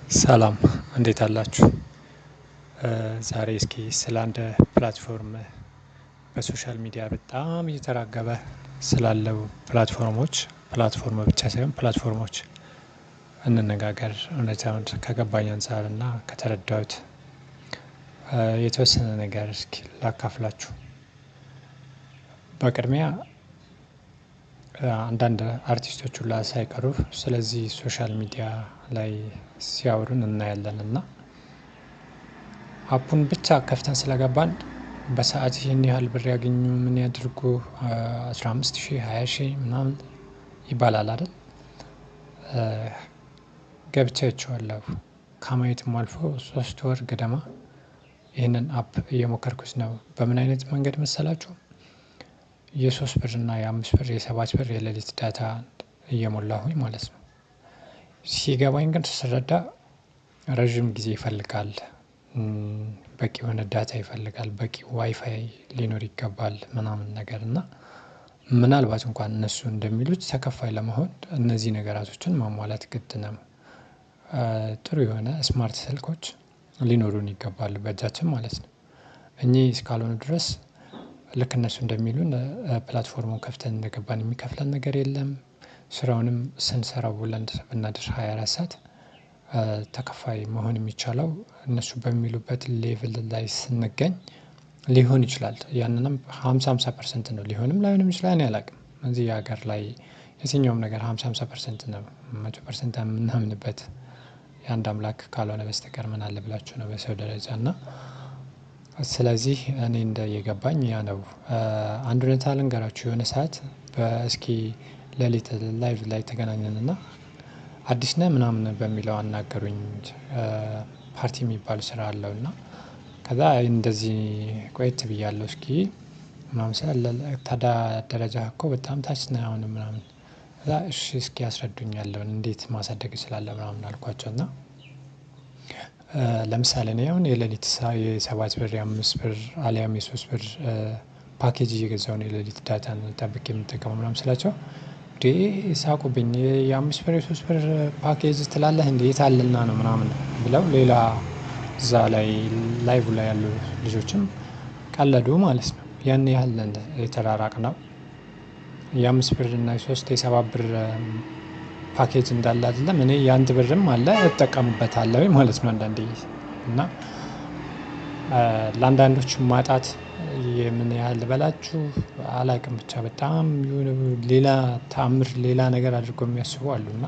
ሰላም እንዴት አላችሁ? ዛሬ እስኪ ስለ አንድ platform፣ በ social media በጣም እየተራገበ ስላለው platform ኦች፣ platform ብቻ ሳይሆን platform ኦች እንነጋገር። እውነታውን ከገባኝ አንፃር እና ከተረዳሁት የተወሰነ ነገር እስኪ ላካፍላችሁ። በቅድሚያ አንዳንድ አርቲስቶች ሁላ ሳይቀሩ ስለዚህ social media ላይ ሲያወሩን እናያለን፣ እና app ኡን ብቻ ከፍተን ስለገባን በሰአት ይህን ያህል ብር ያገኙ፣ ምን ያድርጉ፣ 15,000፣ 20,000 ምናምን ይባላል አይደል? ገብቼ አይቼዋለሁ። ከማየትም አልፎ 3 ወር ገደማ ይህንን app እየሞከርኩት ነው። በምን አይነት መንገድ መሰላችሁ? የ3 ብር እና የ5 ብር፣ የ7 ብር የሌሊት data እየሞላሁኝ ማለት ነው። ሲገባኝ ግን ስረዳ ረዥም ጊዜ ይፈልጋል። በቂ የሆነ data ይፈልጋል፣ በቂ ዋይፋይ ሊኖር ይገባል ምናምን ነገር፣ እና ምናልባት እንኳን እነሱ እንደሚሉት ተከፋይ ለመሆን እነዚህ ነገራቶችን ማሟላት ግድ ነው። ጥሩ የሆነ smart ስልኮች ሊኖሩን ይገባል በእጃችን ማለት ነው። እኚህ እስካልሆኑ ድረስ ልክ እነሱ እንደሚሉን platform ኡን ከፍተን እንደገባን የሚከፍለን ነገር የለም። ስራውንም ስንሰራው ውለን ብናድር 24 ሰዓት ተከፋይ መሆን የሚቻለው እነሱ በሚሉበት level ላይ ስንገኝ ሊሆን ይችላል። ያንንም 50 50% ነው፣ ሊሆንም ላይሆንም ይችላል፣ እኔ አላውቅም። እዚህ ሀገር ላይ የትኛውም ነገር 50 50% ነው። 100% የምናምንበት የአንድ አምላክ ካልሆነ በስተቀር ምን አለ ብላችሁ ነው በሰው ደረጃ? እና ስለዚህ እኔ እንደ የገባኝ ያ ነው። አንድ ሁኔታ ልንገራችሁ። የሆነ ሰዓት በእስኪ ሌሊት live ላይ ተገናኘን እና አዲስ ነህ ምናምን በሚለው አናገሩኝ። ፓርቲ የሚባል ስራ አለው፣ እና ከዛ እንደዚህ ቆየት ብያለሁ እስኪ ምናምን ስል፣ ታዲያ ደረጃ እኮ በጣም ታች ነህ አሁን ምናምን። ከዛ እሺ እስኪ ያስረዱኝ ያለውን፣ እንዴት ማሳደግ እችላለሁ ምናምን አልኳቸው። እና ለምሳሌ እኔ አሁን የሌሊት የ7 ብር፣ የ5 ብር አሊያም የ3 ብር ፓኬጅ እየገዛሁ ነው የሌሊት data ን ጠብቄ የምጠቀመው ምናምን ስላቸው፣ እንዴ ሳቁብኝ። የ5 ብር፣ የ3 ብር ፓኬጅ ትላለህ እንዴ፣ የት አለና ነው ምናምን ብለው ሌላ እዛ ላይ live ላይ ያሉ ልጆችም ቀለዱ ማለት ነው። ያን ያህል የተራራቅነው። የ5 ብር እና የ3፣ የ7 ብር ፓኬጅ እንዳለ አይደለም፣ እኔ የ1 ብርም አለ እጠቀምበታለሁ ማለት ነው። አንዳንዴ እና ለአንዳንዶች ማጣት የምን ያህል ልበላችሁ አላውቅም፣ ብቻ በጣም የሆነ ሌላ ተአምር፣ ሌላ ነገር አድርገው የሚያስቡ አሉ። እና